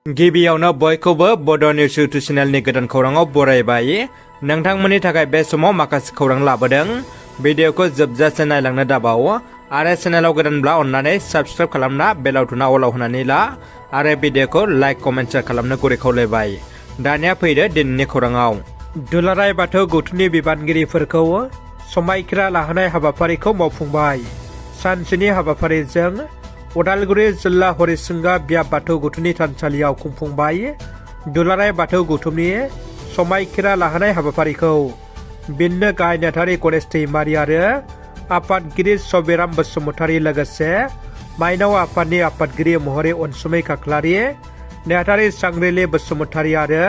गिबियावनो बयखौबो बड' निउस इउटुब चेनेलनि गोदान खौराङाव बरायबाय। नोंथांमोननि थाखाय बे समाव माखासे खौरां लाबोदों। भिडिअखौ जोबजासे नायलांनो दाबाव आरो चेनेलाव गोदानब्ला अन्नानै साबस्क्राइब खालामना बेल आइकनआ अलाव होनानै ला आरो भिडिअखौ लाइक कमेन्ट शेयार खालामनो गुरै खावलायबाय। दानिया फैदो दिनैनि खौराङाव। दुलाराय बाथौ गौथुमनि बिबानगिरिफोरखौ समायखिरा लाहोनाय हाबाफारिखौ मावफुंबाय। सानसेनि हाबाफारिजों उदालगुरि जिल्ला हरिसिंगा बियाब बाथौ गौथुमनि थानसालियाव खुंफुंबाय। दुलाराय बाथौ गौथुमनि समायखिरा लाहोनाय हाबाफारिखौ बिननो गाहाय नेहाथारि गणेश दैमारि आरो आफादगिरि सबिराम बसुमतारी लोगोसे माइनाव आफादनि आफादगिरि महरै अनसुमै खाख्लारि, नेहाथारि सांग्रिली बसुमतारी आरो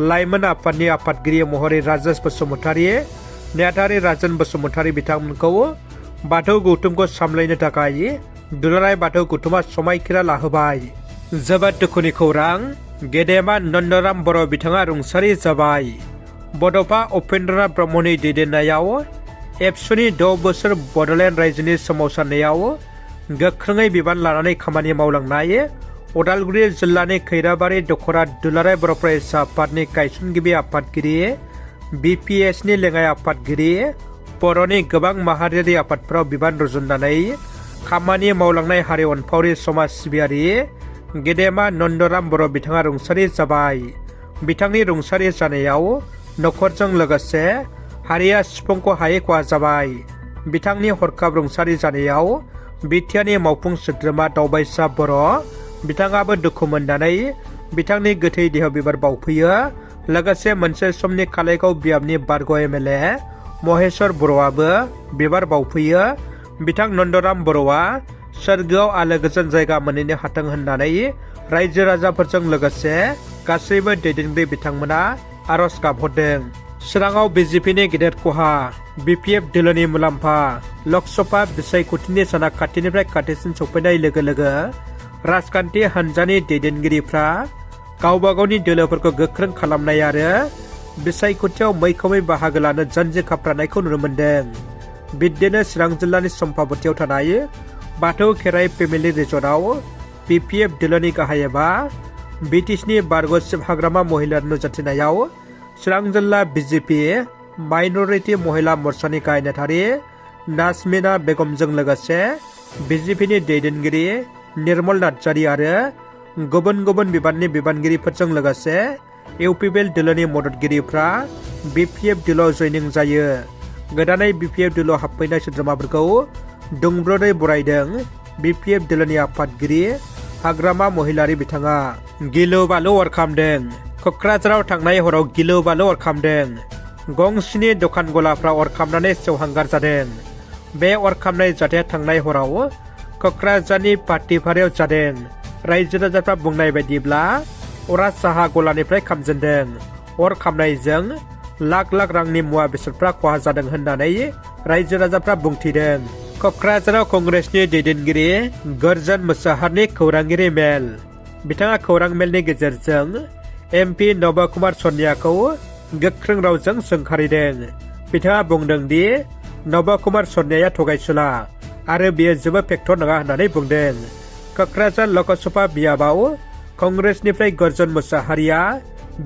लाइमोन आफादनि आफादगिरि महरै राजेश बसुमतारी, नेहाथारि राजन बसुमतारी बिथांमोनखौ बाथौ गौथुमखौ सामलायनो थाखाय दुलाराय बाथौ गौथुमा समायखिरा लाहोबाय। जोबोद दुखुनि खौरां, गेदेमा नन्दराम बर' बिथाङा रुंसारि जाबाय। बड'फा उपेन्द्रनाथ ब्रह्मनि दैदेननायाव एबसुनि 6 बोसोर बड'लेण्ड रायजोनि सोमावसारनायाव गोख्रोङै बिबान लानानै खामानि मावलांनाय उदालगुरि जिल्लानि खैराबारि दख'रा दुलाराय बर' फरायसा आफादनि गायसनगिरि आफादगिरि, BPSनि लेङाइ आफादगिरि, बर'नि गोबां माहारियारि आफादफोराव बिबान रुजुननानै खामानि मावलांनाय हारि अनफावरि समाज सिबियारि गेदेमा नन्दराम बर' बिथाङा रुंसारि जाबाय। बिथांनि रुंसारि जानायाव नखरजों लोगोसे हारिया सिफुंखौ हायै खहा जाबाय। बिथांनि हरखाब रुंसारि जानायाव बिटिआरनि मावफुं सोद्रोमा दावबायसा बर' बिथाङाबो दुखु मोननानै बिथांनि गोथै देह बिबार बावफैयो। लोगोसे मोनसे समनि कालाइगाव बियाबनि बारग' MLA महेश्वर बर'आबो बिबार बावफैयो। बिथां नन्दराम बर'आ सोरगोआव आलो गोजोन जायगा मोनहैनो हाथों होननानै रायजो राजाफोरजों लोगोसे गासैबो दैदेनगिरि बिथांमोना आरज गाबहरदों। चिराङाव BJPनि गेदेर खहा, BPF दोलोनि मुलाम्फा। लकसभा बिसायख'थिनि साना खाथिनिफ्राय खाथिसिन सौफैनाय लोगो लोगो राजखान्थि हान्जानि दैदेनगिरिफ्रा गावबा गावनि दोलोफोरखौ गोख्रों खालामनाय आरो बिसायख'थियाव मैखोमै बाहागो लानो जानजि खाफ्रानायखौ नुनो मोन्दों। बिदिनो चिरां जिल्लानि सम्पाबतियाव थानाय बाथौ खेराइ फेमिलि रिजर्टआव BPF दोलोनि गाहाय एबा BTSनि बारग' शिब हाग्रामा महिला नुजाथिनायाव चिरां जिल्ला BJP माइनरिटि महिला मोर्चानि गाहाय नेहाथारि नाजमिना बेगमजों लोगोसे BJPनि दैदेनगिरि निर्मल नार्जारि आरो गुबुन गुबुन बिबाननि बिबानगिरिफोरजों लोगोसे UPPL दोलोनि मददगिरिफ्रा BPF दोलोआव जयनिं जायो। गोदानै BPF दोलोआव हाबफैनाय सोद्रोमाफोरखौ दुंब्रुदै बरायदों BPF दोलोनि आफादगिरि हाग्रामा महिलारि बिथाङा। गिलु बालु अर खामदों। क'क्राझाराव थांनाय हराव गिलु बालु अर खामदों। गंसेनि दखान गलाफ्रा अर खामनानै सेवहांगार जादों। बे अर खामनाय जाथाया थांनाय हराव क'क्राझारनि पाटिफारायाव जादों। रायजो राजाफ्रा बुंनाय बायदिब्ला अरा साहा गलानिफ्राय खामजेनदों। अर खामनायजों लाख लाख रांनि मुवा बेसादफ्रा खहा जादों होननानै रायजो राजाफ्रा बुंथिदों। क'क्राझाराव कंग्रेसनि दैदेनगिरि गर्जन मोसाहारनि खौरांगिरि मेल। बिथाङा खौरां मेलनि गेजेरजों MP नब कुमार सनियाखौ गोख्रों रावजों सोंखारिदों। बिथाङा बुंदों दि नब कुमार सनियाया थगायसुला आरो बेयो जेबो फेक्टर नङा होननानै बुंदों। क'क्राझार लकसभा बियाबाव कंग्रेसनिफ्राय गर्जन मोसाहारिया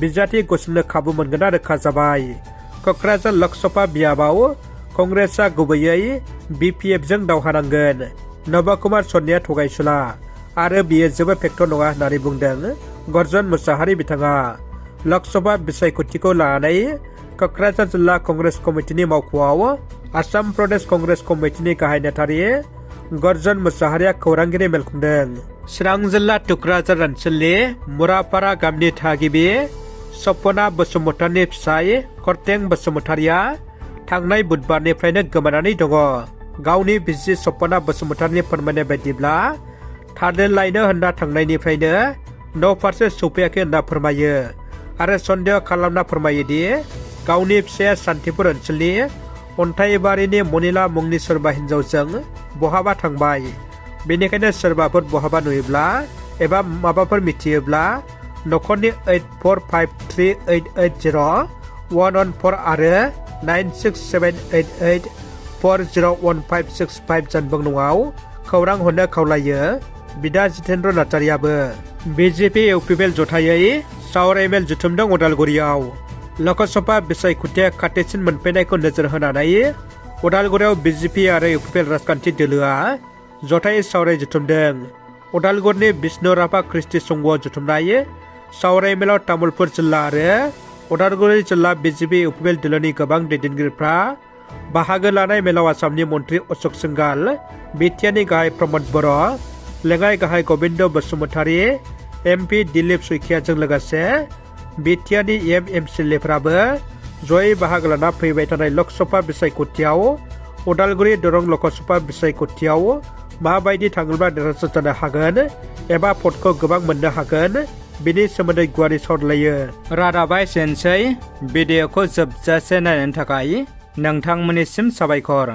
बिजाथि गसंनो खाबु मोनगोना रोखा जाबाय। क'क्राझार लकसभा बियाबाव कंग्रेसआ गुबैयै BPFजों दावहा नांगोन। नब कुमार सनिया थगायसुला आरो बियो जेबो फेक्टर नङा होननानै बुंदों गर्जन मोसाहारि बिथाङा। लकसभा बिसायख'थिखौ लानानै क'क्राझार जिल्ला कंग्रेस कमिटिनि मावख'आव आसाम प्रदेश कंग्रेस कमिटिनि गाहाय नेहाथारि गर्जन मोसाहारिया खौरांगिरि मेल खुंदों। चिरां जिल्ला टुक्राझार ओनसोलनि मुरापारा गामिनि थागिबि सपना बसुमतारीनि फिसाय करतें बसुमतारीया थांनाय बुधबारनिफ्रायनो गोमानानै दङ। गावनि बिसि सपना बसुमतारीनि फोरमायनाय बायदिब्ला थालिर लायनो होनना थांनायनिफ्रायनो न' फारसे सौफैयाखै होनना फोरमायो आरो सन्देह खालामना फोरमायोदि गावनि फिसाया सान्तिपुर ओनसोलनि अन्थाइबारिनि मनिला मुंनि सोरबा हिन्जावजों बहाबा थांबाय। बेनिखायनो सोरबाफोर बहाबा नुयोब्ला एबा माबाफोर मिथियोब्ला नखरनि 8453880114 आरो 967884015565 जानबुं नङाव खौरां हरनो खावलायो। बिदा जितेन्द्र नार्जारियाबो BJP UPPL जथायै सावरायमेल जुथुमदों उदालगुरियाव लकसभा बिसायख'थिया खाथिसिन मोनफैनायखौ नोजोर होनानै उदालगुरियाव BJP आरो UPPL राजखान्थि दोलोआ जथायै सावराय जुथुमदों। उदालगुरिनि बिष्णु राभा ख्रिस्टि संघआव जुथुमनाय सावरायमेलाव तामुलपुर जिल्ला आरो उदालगुरि जिल्ला BJP UPPL दोलोनि गोबां दैदेनगिरिफ्रा बाहागो लानाय मेलाव आसामनि मन्त्रि अशोक सिंघाल, बिटिआरनि गाहाय प्रमद बर', लेङाइ गाहाय गबिन्द बसुमतारी, MP दिलीप सुइखियाजों लोगोसे बिटिआरनि MCLAफ्राबो जयै बाहागो लाना फैबाय थानाय लकसभा बिसायख'थियाव उदालगुरि दरं लकसभा बिसायख'थियाव माबायदि थाङोब्ला देरहासार जानो हागोन एबा भटखौ गोबां मोननो हागोन बिनि सोमोन्दै गुवारै सावरायो। रादाबा एसेनोसै। भिडिअखौ जोबजासे नायनायनि थाखाय नोंथांमोननिसिम साबायखर।